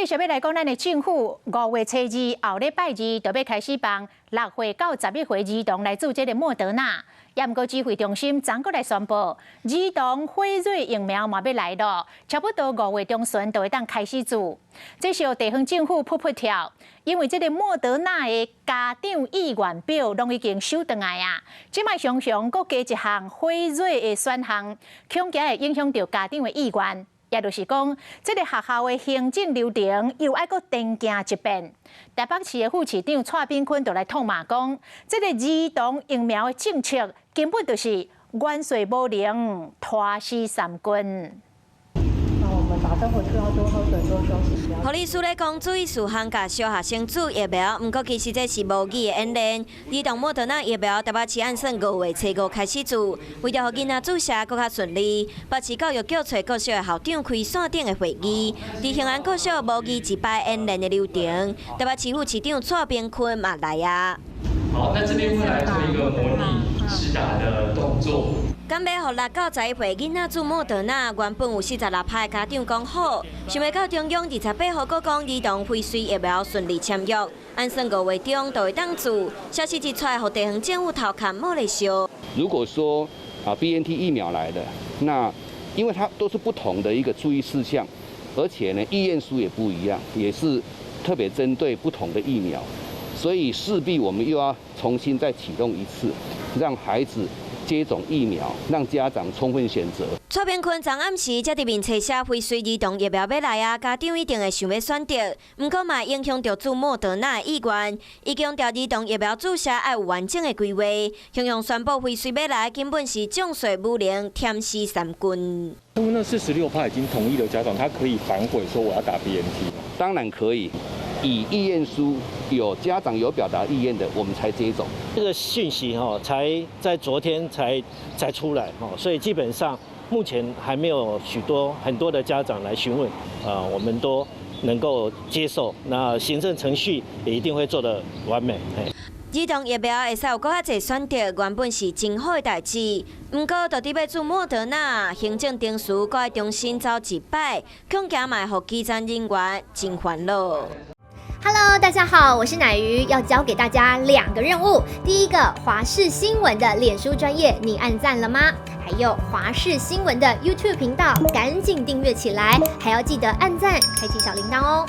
續欲來講，咱的政府5月初2後禮拜二就欲開始幫6歲到11歲兒童來注這个莫德納。也毋過指揮中心昨閣來宣布，兒童輝瑞疫苗嘛欲來囉，差不多五月中旬就會當開始注。這是予地方政府噗噗跳，因為這个莫德納的家長意願表攏已經收轉來啊，這擺常常閣加一項輝瑞的選項，恐驚會影響著家長的意願。也就是講，這个學校的行政流程又愛閣重行一遍。台北市的副市長蔡炳坤就來痛罵講，這个兒童疫苗的政策根本就是遠水無能，拖死三軍。那我們打針回去要多喝水、多休息。護理師咧講注意事項，共小學生注疫苗，毋過其實這是模擬的演練。兒童莫德納疫苗，台北市按算5月初5開始注，為著予囡仔注射閣較順利，北市教育局揣國小的校長開線頂的會議，佇興安國小模擬一擺演練的流程，台北市副市長蔡炳坤嘛來啊。好，那這邊會來做一個模擬施打的動作。敢欲予6到11歲囡仔注莫德納，原本有46趴家長講好，想袂到中央28號閣講兒童輝瑞疫苗順利簽約，按算五月中就會當注。消息一出來，予地方政府頭殼冒咧燒。如果說啊 BNT 疫苗來的，那因為它都是不同的一個注意事項，而且呢意願書也不一樣，也是特別針對不同的疫苗，所以勢必我們又要重新再啟動一次，讓孩子接種疫苗，讓家長充分選擇。蔡炳坤昨暗時才佇面冊寫輝瑞兒童疫苗欲來啊，家長一定會想欲選擇，毋過嘛影響著注莫德納的意願。伊強調兒童疫苗注射愛有完整的規劃，雄雄宣布輝瑞欲來，根本是眾說無能，添死三軍。那46趴已經同意的家長，他可以反悔說我要打 BNT 嗎？當然可以，以意願書有家長有表達意願的，我們才接種。這個訊息哈，才在昨天才出來哈，所以基本上目前還沒有許多很多的家長來詢問，啊，我們都能夠接受。那行政程序也一定會做得完美。兒童疫苗會使有閣較濟選擇，原本是真好的代誌。毋過，到底欲注莫德納，行政程序閣愛重新走一擺，恐驚嘛會予基層人員真煩惱。 Hello，大家好，我是乃瑜，要交給大家兩個任務。第一個，華視新聞的臉書專頁，你按讚了嗎？還有華視新聞的 YouTube 頻道，趕緊訂閱起來，還要記得按讚，開啟小鈴鐺哦。